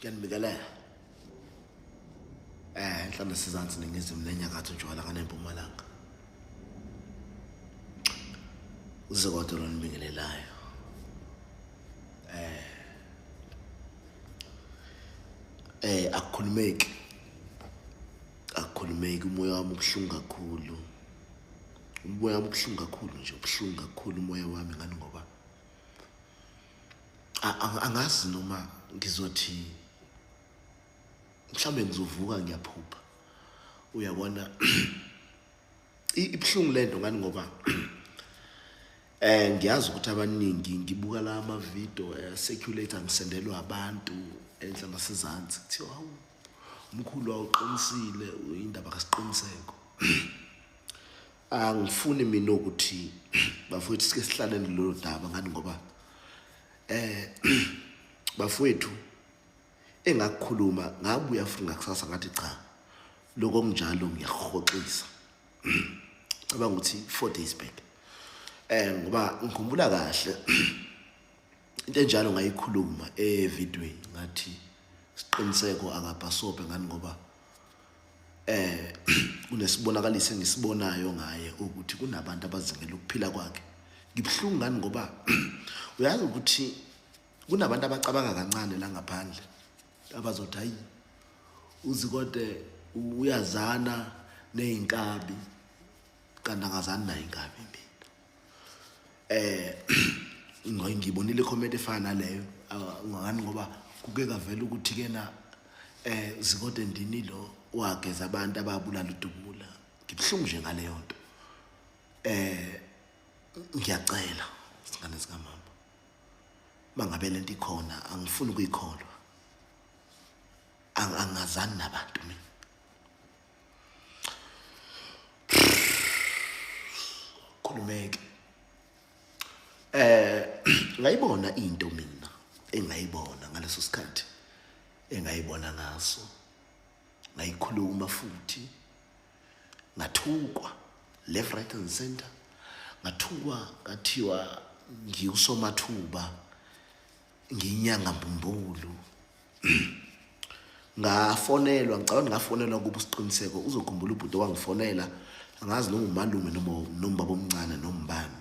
Ngiyanibingelela. Enhla nasezansi ningizimu nenyakatho ntshonalanga nempumalanga. Uze kodwa lonibingelelayo. Akukhulumeki. Akukhulumeki umoya wami ubuhlungu kakhulu. Umoya wami ubuhlungu kakhulu nje, ubuhlungu kakhulu umoya wami ngani ngoba angazi noma ngizothi mhlawumbe ngizovuka ngiyaphupha uyabona ibuhlungu lento ngani ngoba ngiyazi ukuthi abaningi ngibuka la ama video eh, circulate ngisendelwa abantu enhla nasezansi kuthiwa hawu umkhulu awuqinisile indaba kasiqiniseko Angifuni mina ukuthi bafowethu sike sihlalele lolo daba ngani ngoba eh bafowethu engakukhuluma ngabuya futhi ngakusasa ngathi cha lokho okunjalo ngiyakuhoxisa cabanga ukuthi 4 days back eh ngoba ngikhumbula kahle into enjalo ngayikhuluma evidweni ngathi siqiniseko akabhasobhe ngani ngoba eh kunesibonakaliso engisibonayo ngaye ukuthi kunabantu abazingela ukuphila kwakhe ngibuhlungu ngani ngoba uyazi ukuthi kunabantu abacabanga kancane la ngaphandle abazothi hayi uzikode uyazana nezinkabi kanti angazani naye inkabi mina eh ngibonile comment efana naleyo ngani ngoba kuke kavela ukuthi kena eh zikode ndini lo wageza abantu ababulala udubula ngibuhlungu nje ngaleyo nto eh ngiyacela singane sikamama mangabe lento ikhona angifuni ukuyikholwa angazani nabantu mina khulumeke eh ngayibona into mina engayibona ngaleso sikhathi engayibona ngaso ngayikhuluma futhi ngathukwa left right and center ngathukwa ngathiwa ngiwusomathuba ngiyinyanga mbumbulu ngafonelwa ngicabanga ngafonelwa kuba usiqiniseko uzokhumbula ubhuti owangifonela angazi noma umalume noma noma baba omncane noma ubani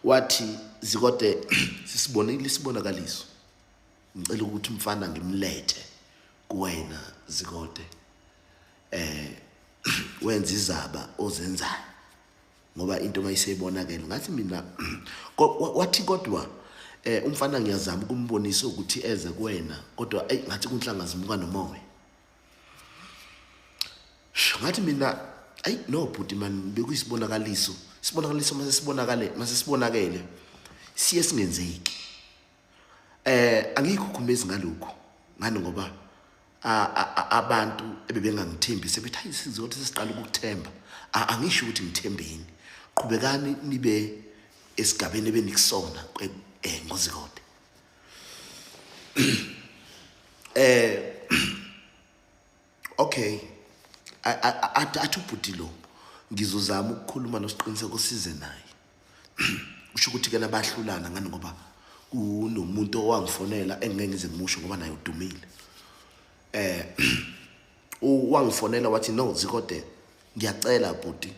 wathi zikode sisibonile isibonakaliso ngicela ukuthi umfana ngimlethe kuwena zikode eh wenza izaba ozenzayo ngoba into mayiseyibonakele ngathi mina wathi kodwa eh umfana ngiyazama ukumbonisa ukuthi eze kuwena kodwa ey ngathi kunhlanga zimuka nomoya ngathi mina ayi no bhuti man bekuyisibonakaliso isibonakaliso mase sibonakale mase sibonakele siye singenzeki eh angiyikhukhumezi ngalokhu ngani ngoba abantu ebebengangithembi sebethi hayi sizothi sesiqala ukukuthemba angisho ukuthi ngithembeni qhubekani nibe esigabeni ebenikusona eh ngozikode eh okay athi ubhuti lo ngizozama ukukhuluma nosiqiniseko size naye kusho ukuthi ke nabahlulana ngani ngoba kunomuntu owangifonela engeke ngize ngimusho ngoba naye udumile eh wangifonela wathi no zikode ngiyacela bhuti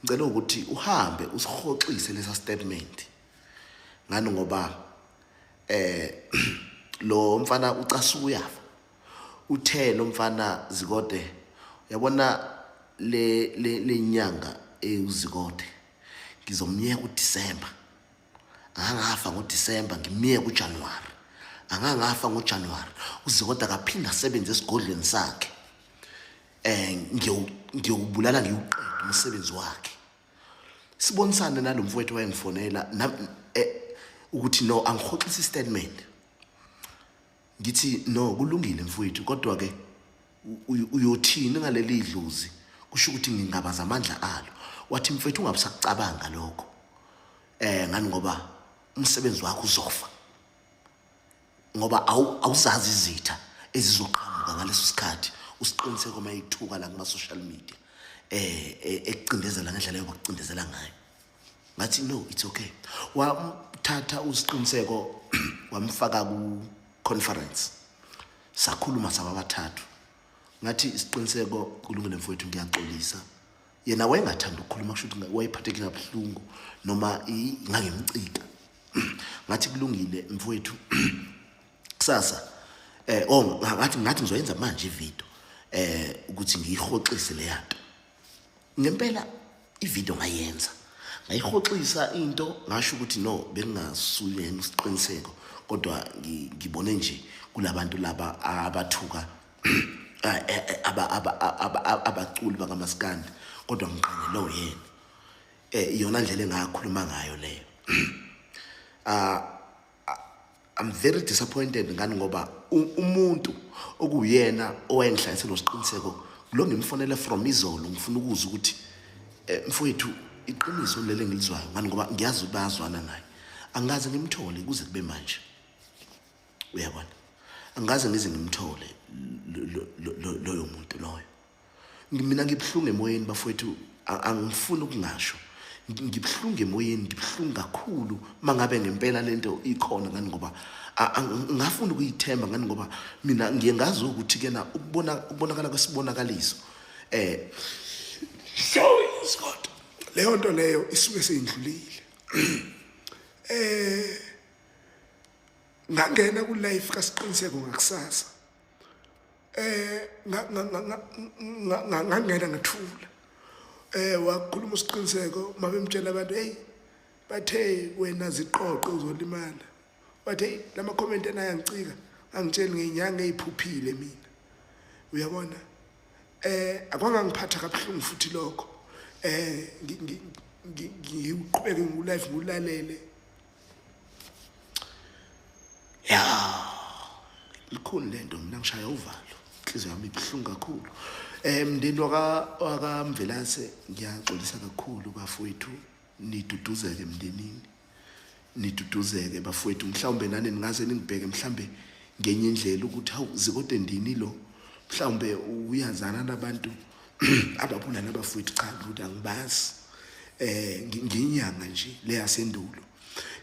ngicela ukuthi uhambe usihoxise lesa statement ngani ngoba eh lo mfana ucasuka uyafa uthe lo mfana zikode uyabona le le nyanga ewuzikode ngizomyeka uDecember angangafa ngoDecember ngimyeke uJanuary angangafa ngoJanuary uZikode akaphinda asebenze esigodlweni sakhe eh ngiyobulala ngiwuqeda umsebenzi wakhe sibonisane nalomfowethu wayengifonela eh, ukuthi no angihoxisa istatement ngithi no kulungile mfowethu kodwa ke uyothini ngaleli dlozi kusho ukuthi ngingabaza amandla alo wathi mfethu ungabusakucabanga lokho eh ngani ngoba umsebenzi wakho uzofa ngoba awuzazi izitha ezizoqhamuka ngaleso sikhathi usiqiniseko uma ithuka la kuma social media eh, eh ekucindezela ngendlela yokucindezela ngayo ngathi no it's okay wamthatha usiqiniseko wamfaka ku conference. Sakhuluma sababathathu. Ngathi isiqiniseko kulungile mfowethu ngiyaxolisa. Yena wayengathanda ukukhuluma kusho ukuthi wayephatheke kabuhlungu noma ngangimcika. Ngathi kulungile mfowethu kusasa oh ngathi ngizoyenza manje ivideo ukuthi ngiyihoxise le yanto. Ngempela ivideo ngayenza. Ngayihoxisa into ngasho ukuthi no bengingasuyena isiqiniseko kodwa ngibone nje kulabantu laba abathuka abaculi bakamaskandi kodwa ngiqine yena. Iyona ndlela engakhuluma ngayo leyo. I'm very disappointed ngani ngoba umuntu okuyena owayengihlalise nosiqiniseko lo ngimfonele from izolo ngifuna ukuzwa ukuthi mfowethu iqiniso leli engilizwayo ngani ngoba ngiyazi bayazwana naye. Angaze ngimthole kuze kube manje. Uyabona? Angaze ngize ngimthole loyo muntu loyo. Mina ngibuhlungu emoyeni bafowethu, angifuni ukungasho. Ngibuhlungu emoyeni, ngibuhlungu kakhulu mangabe ngempela lento ikhona ngani ngoba ngafuna ukuyithemba ngani ngoba mina ngiye ngazi ukuthi kena ukubona ukubonakala kwesibonakaliso Sorry Scott, leyo nto leyo isuke seyindlulile. Ngangena ku life kaSiqiniseko ngakusasa. Ngangena ngathula. Wakhuluma uSiqiniseko mabemtshela abantu, hey bathe wena ziqoqo uzolimala. Wathi hey lama comment enayangicika, angitsheli ngenyanga eziphuphile mina. Uyabona? Akwangangiphatha kabuhlungu futhi lokho. Ngiqhubeke ngu live ngulalele. Ya likhulu lento, mina ngishaya uvalo, inhliziyo yami ibuhlungu kakhulu. Mndeni waka Mvelase ngiyaxolisa kakhulu bafowethu, niduduzeke emndenini, niduduzeke bafowethu. Mhlawumbe nani ningaze ningibheke mhlambe ngenye indlela ukuthi hawu zikode ndini lo, mhlawumbe uyazana nabantu ababulala abafowethu. Cha ukuthi angibazi, ngiyinyanga nje leyasendulo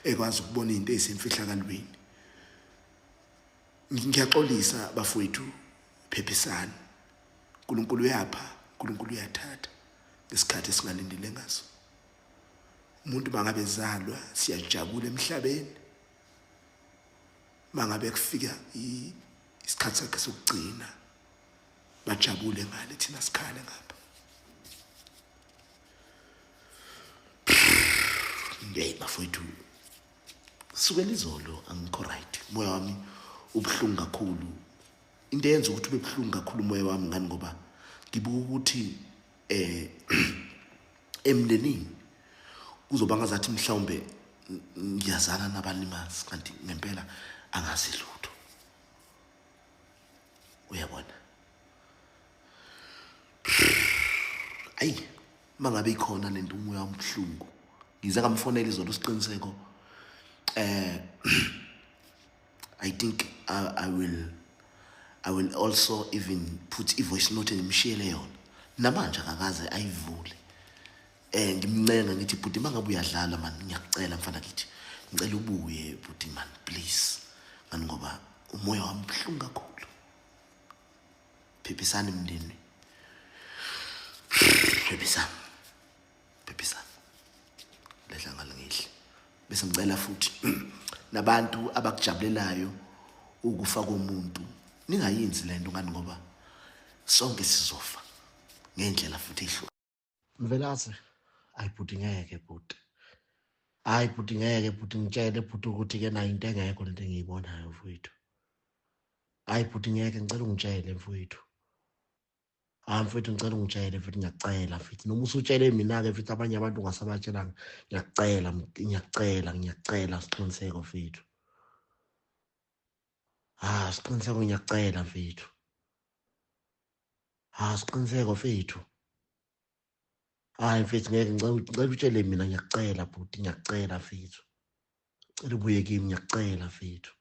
ekwazi ukubona izinto ezisemfihlakalweni. Ngiyaxolisa bafowethu, phephisani. uNkulunkulu uyapha, uNkulunkulu uyathatha ngesikhathi esingalindile ngaso. Umuntu mangabe ezalwa siyajabula emhlabeni, mangabe kufika isikhathi sakhe sokugcina bajabule ngale, thina sikhale ngapha. Hey bafowethu, sukela izolo angikho right, umoya wami ubuhlungu kakhulu. Into eyenza ukuthi ube buhlungu kakhulu umoya wami ngani ngoba ngibuka ukuthi emndenini kuzoba ngazathi mhlawumbe ngiyazana nabalimazi kanti ngempela angazi lutho. Uyabona? Ayi mangabe ikhona lento umoya wami ubuhlungu. Ngize ngamfonela izolo uSiqiniseko. I think I will also even put i voice note ngimshiyele yona. Namanje akakaze ayivule. Ngimncenga ngithi bhuti mangabe uyadlala man, ngiyakucela mfana kithi, ngicela ubuye bhuti man please, ngani ngoba umoya wami ubuhlungu kakhulu. Phephisani mndeni, phephisani, phephisani, lehla ngalingihle. Bese ngicela futhi nabantu abakujabulelayo ukufa komuntu, ningayenzi lento ngani ngoba sonke sizofa ngendlela futhi ehluka. Mvelase, ayi bhuti ngeke bhuti, hayi bhuti ngeke bhuti, ngitshele bhuti ukuthi ke nayo into engekho lento engiyibonayo mfowethu. Hayi bhuti ngeke, ngicela ungitshele mfowethu. Hayi mfowethu ngicela ungitshele mfowethu, ngiyakucela mfowethu, noma usutshele mina-ke mfowethu, abanye abantu ungasabatshelanga, ngiyakucela, ngiyakucela, ngiyakucela Siqiniseko mfowethu. Ah Siqiniseko ngiyakucela mfowethu. Ah Siqiniseko mfowethu. Hayi mfethu ngeke, ngicela utshele mina, ngiyakucela bhuti, ngiyakucela mfethu. Ngicela ubuye kimi, ngiyakucela mfethu.